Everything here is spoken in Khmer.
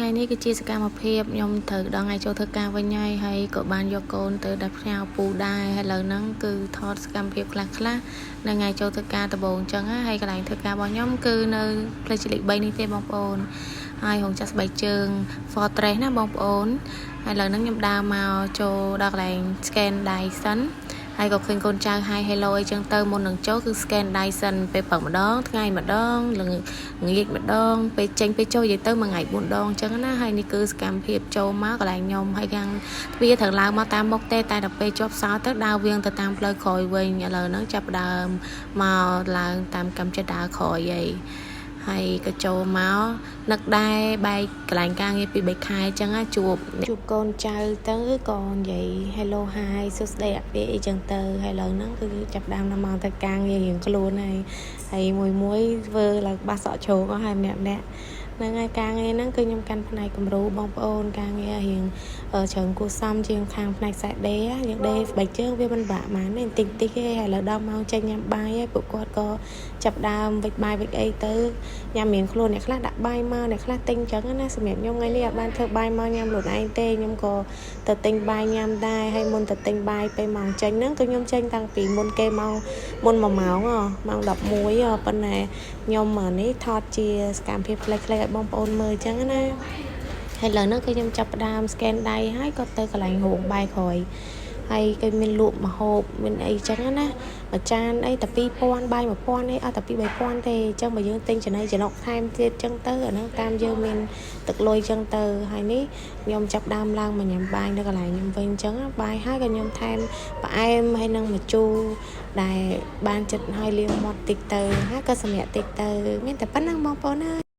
ថ្ងៃនេះគឺជាសកម្មភាពខ្ញុំត្រូវដល់ថ្ងៃចូលធ្វើការវិញហើយហើយក៏បានយកកូនទៅដល់ផ្ញើពូដែរហើយឥឡូវហ្នឹងគឺថតសកម្មភាពខ្លះខ្លះនៅថ្ងៃចូលធ្វើការដំបូងអញ្ចឹងហើយកន្លែងធ្វើការរបស់ខ្ញុំគឺនៅផ្លូវជាតិលេខ3នេះទេបងប្អូនហើយរោងចក្រស្បែកជើង Fortress ណាបងប្អូនហើយឥឡូវហ្នឹងខ្ញុំដើរមកចូលដល់កន្លែង scan ដៃសិនហើយក៏ឃើញកូនចៅ hi hello អីចឹងទៅមុននឹងចូលគឺ scan ដៃសិនពេលព្រឹកម្ដងថ្ងៃម្ដងល្ងាចម្ដងពេលចេញពេលចូលនិយាយទៅមួយថ្ងៃ4ដងអញ្ចឹងណាហើយនេះគឺសកម្មភាពចូលមកកន្លែងខ្ញុំហើយខាងទ្វារត្រូវឡើងមកតាមមុខទេតែដល់ពេលជាប់សោទៅដើរវៀងទៅតាមផ្លូវក្រោយវិញឥឡូវហ្នឹងចាប់ដើមមកឡើងតាមកម្មចិត្តដើរក្រោយអីហើយក៏ចូលមកនឹកដែរបែកកន្លែងការងារពី3ខែអញ្ចឹងជួបជួបកូនចៅទៅក៏និយាយ hello hi សួស្តីអាពាអីចឹងទៅហើយឥឡូវហ្នឹងគឺចាប់ដើមដល់មកទៅការងាររៀងខ្លួនហើយហើយមួយមួយធ្វើឡើងបាសសក់ជ្រោងអស់ហើយម្នាក់ម្នាក់ហ្នឹងហើយការងារហ្នឹងគឺខ្ញុំកាន់ផ្នែកគំរូបងប្អូនការងាររៀងច្រើនគួរសមជាងខាងផ្នែកខ្សែដេយើងដេស្បែកជើងវាមិនបាក់ហ្មងទេតិចតិចទេហើយឥឡូវដល់ម៉ោងចេញញ៉ាំបាយហើយពួកគាត់ក៏ចាប់ដើមវិចបាយវិចអីទៅញ៉ាំរៀងខ្លួនអ្នកខ្លះដាក់បាយមកអ្នកខ្លះទិញចឹងណាសម្រាប់ខ្ញុំថ្ងៃនេះអត់បានធ្វើបាយមកញ៉ាំខ្លួនឯងទេខ្ញុំក៏ទៅទិញបាយញ៉ាំដែរហើយមុនទៅទិញបាយពេលម៉ោងចេញហ្នឹងគឺខ្ញុំចេញតាំងពីមុនគេមកមុន1ម៉ោងម៉ោង11ប៉ុន្តែខ្ញុំនេះថតជាសកម្មភាពខ្លីៗឲ្យបងប្អូនមើលចឹងណាហើយឥឡូវហ្នឹងគឺខ្ញុំចាប់ផ្ដើម scan ដៃហើយក៏ទៅកន្លែងរោងបាយក្រោយហើយគេមានលក់ម្ហូបមានអីចឹងណាមួយចានអីតែ2000បាយ1000អីអត់តែ2 3000ទេអញ្ចឹងបើយើងទិញចំណីចំណុកថែមទៀតចឹងទៅអាហ្នឹងតាមយើងមានទឹកលុយចឹងទៅហើយនេះខ្ញុំចាប់ដើមឡើងមកញ៉ាំបាយនៅកន្លែងខ្ញុំវិញចឹងបាយហើយក៏ខ្ញុំថែមផ្អែមហើយនឹងម្ជូរដែលបានចិត្តឲ្យលាងមាត់តិចទៅហើយក៏សម្រាប់តិចទៅមានតែប៉ុណ្្នឹងបងប្អូនអើយ។